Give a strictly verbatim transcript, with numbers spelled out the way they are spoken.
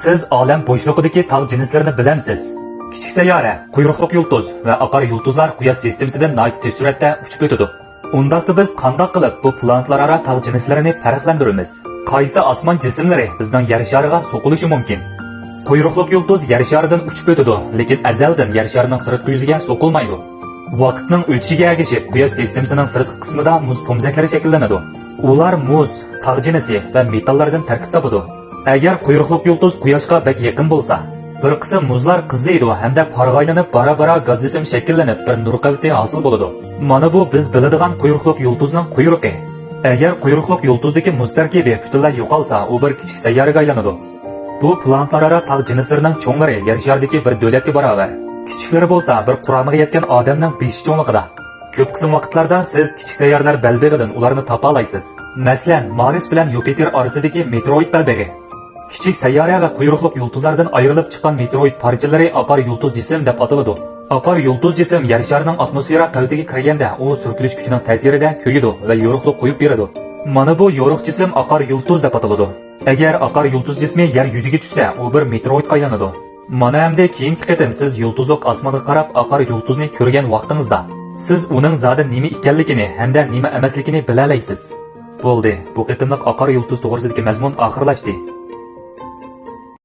سىز ئالەم بوشلۇقىدىكى تاغ جىنسلىرىنى بىلەمسىز؟ كىچىك سەييارە، قۇيرۇقلۇق يۇلتۇز ۋە ئاقار يۇلتۇزلار قۇياش سىستېمىسىدىن ناھايىتى تېز سۈرئەتتە ئۇچۇپ ئۆتىدۇ. ئۇنداقتا بىز قانداق قىلىپ بۇ پلانېتلارئارا تاغ جىنسلىرىنى پەرقلەندۈرىمىز؟ قايسى ئاسمان جىسىملىرى بىزنىڭ يەر شارىغا سوقۇلۇشى مۇمكىن؟ قۇيرۇقلۇق يۇلتۇز يەر شارىدىن ئۇچۇپ ئۆتىدۇ، لېكىن ئەزەلدىن يەر شارىنىڭ سىرتقى يۈزىگە سوقۇلمايدۇ. ۋاقىتنىڭ ئۆتۈشىگە ئەگىشىپ، قۇياش سىستېمىسىنىڭ سىرتقى قىسمىدا مۇز پومزەكلىرى شەكىللىنىدۇ. ئۇلار مۇز، تاغ جىنسى ۋە مېتاللاردىن تەركىب تاپىدۇ. ئەگەر قۇيرۇقلۇق يۇلتۇز قۇياشقا بەك يېقىن بولسا، بىر قىسىم مۇزلار قىزىيدۇ ھەمدە پارغا ئايلىنىپ، بارا-بارا گاز جىسىم شەكىللىنىپ، بىر نۇر قەۋىتى ھاسىل بولىدۇ. مانا بۇ بىز بىلىدىغان قۇيرۇقلۇق يۇلتۇزنىڭ قۇيرۇقى. ئەگەر قۇيرۇقلۇق يۇلتۇزدىكى مۇز تەركىبى پۈتۈنلەي يوقالسا، ئۇ بىر كىچىك سەييارىگە ئايلىنىدۇ. بۇ پلانېتلارئارا تاغ جىنسلىرىنىڭ چوڭلىرى يەر شارىدىكى بىر دۆلەتكە باراۋەر. كىچىكلىرى بولسا بىر قۇرامىغا يەتكەن ئادەمنىڭ بېشى چوڭلۇقىدا. كۆپ قىسىم ۋاقىتلاردا سىز كىچىك سەييارىلەر بەلبېغىدىن ئۇلارنى تاپالايسىز. مەسىلەن، مارس بىلەن يۇپىتېر ئارىسىدىكى مېتېئوروئىد بەلبېغى. كىچىك سەييارە ۋە قۇيرۇقلۇق يۇلتۇزلاردىن ئايرىلىپ چىققان مېتېئوروئىد پارچىلىرى ئاقار يۇلتۇز جىسىم دەپ ئاتىلىدۇ. ئاقار يۇلتۇز جىسىم يەر شارىنىڭ ئاتموسفېرا قەۋىتىگە كىرگەندە، ئۇ سۈركىلىش كۈچىنىڭ تەسىرىدە كۆيىدۇ ۋە يورۇقلۇق قويۇپ بېرىدۇ. مانا بۇ يورۇق جىسىم ئاقار يۇلتۇز دەپ ئاتىلىدۇ. ئەگەر ئاقار يۇلتۇز جىسمى يەر يۈزىگە چۈشسە، ئۇ بىر مېتېئوروئىدقا ئايلىنىدۇ. مانا ئەمدى كېيىنكى قېتىم سىز يۇلتۇزلۇق ئاسمانغا قاراپ ئاقار يۇلتۇزنى كۆرگەن ۋاقتىڭىزدا، سىز ئۇنىڭ زادى نېمە ئىكەنلىكىنى ھەمدە نېمە ئەمەسلىكىنى بىلەلەيسىز. بولدى، بۇ قېتىملىق ئاقار يۇلتۇز توغرىسىدىكى مەزمۇن ئاخىرلاشتى.